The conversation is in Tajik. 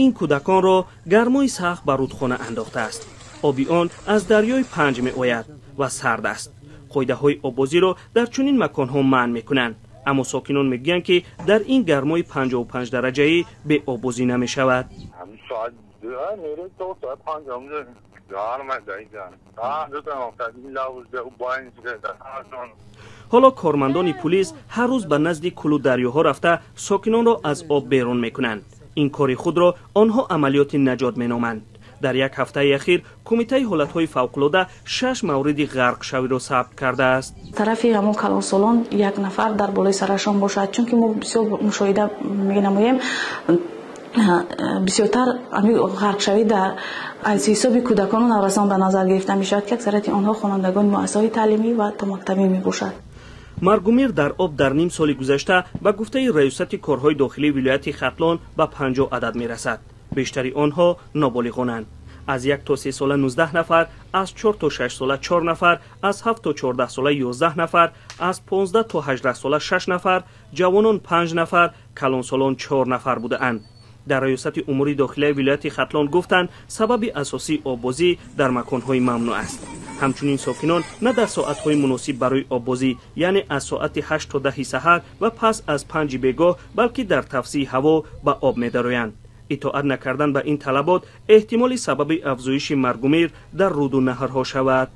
Ин кӯдаконро гармои сахт ба рудхона андохтааст. Оби он аз дарёи Панҷ меояд ва сард аст. Қоидаҳои оббозиро дар чунин маконҳо манъ мекунанд, аммо сокинон мегӯянд, ки дар ин гармои 55 дараҷаӣ беоббозӣ намешавад. Ҳоло кормандони пулис ҳар рӯз ба назди кӯлу дарёҳо рафта, сокинонро аз об берун мекунанд. Ин кори худро онҳо амалиёти наҷот меноманд. Дар як ҳафтаи ахир Кумитаи ҳолатҳои фавқулода 6 мавриди ғарқшавиро сабт кардааст. Тарафи ҳамон калонсолон як нафар дар болои сарашон бошад, чунки мо бисёр мушоҳида менамоем, бисёртар ғарқшавӣ дар аз ҳисоби кӯдакону наврасон ба назар гирифта мешавад, ки аксарияти онҳо хонандагони муассисаҳои таълимӣ ва томактабӣ мебошад. Маргумир дар об дар ним соли гузашта, ба гуфтаи Раёсати корҳои дохилии вилояти Хатлон, ба 50 адад мерасад. Бештари онҳо ноболиғонанд. Аз 1 то 3 сола 19 нафар, аз 4 то 6 сола 4 нафар, аз 7 то 14 сола 11 нафар, аз 15 то 18 сола 6 нафар, ҷавонон 5 нафар, калонсолон 4 нафар будаанд. Дар Раёсати умури дохилияи вилояти Хатлон гуфтанд, сабаби асосии оббозӣ дар маконҳои мамнӯъ аст. Ҳамчунин сокинон на дар соатҳои муносиб барои оббозӣ, яъне аз соати 8 то 10 саҳар ва пас аз 5 бегоҳ, балки дар тафсии ҳаво ба об медароянд. Итоат накардан ба ин талабот эҳтимоли сабаби афзоиши маргумир дар руду наҳрҳо шавад.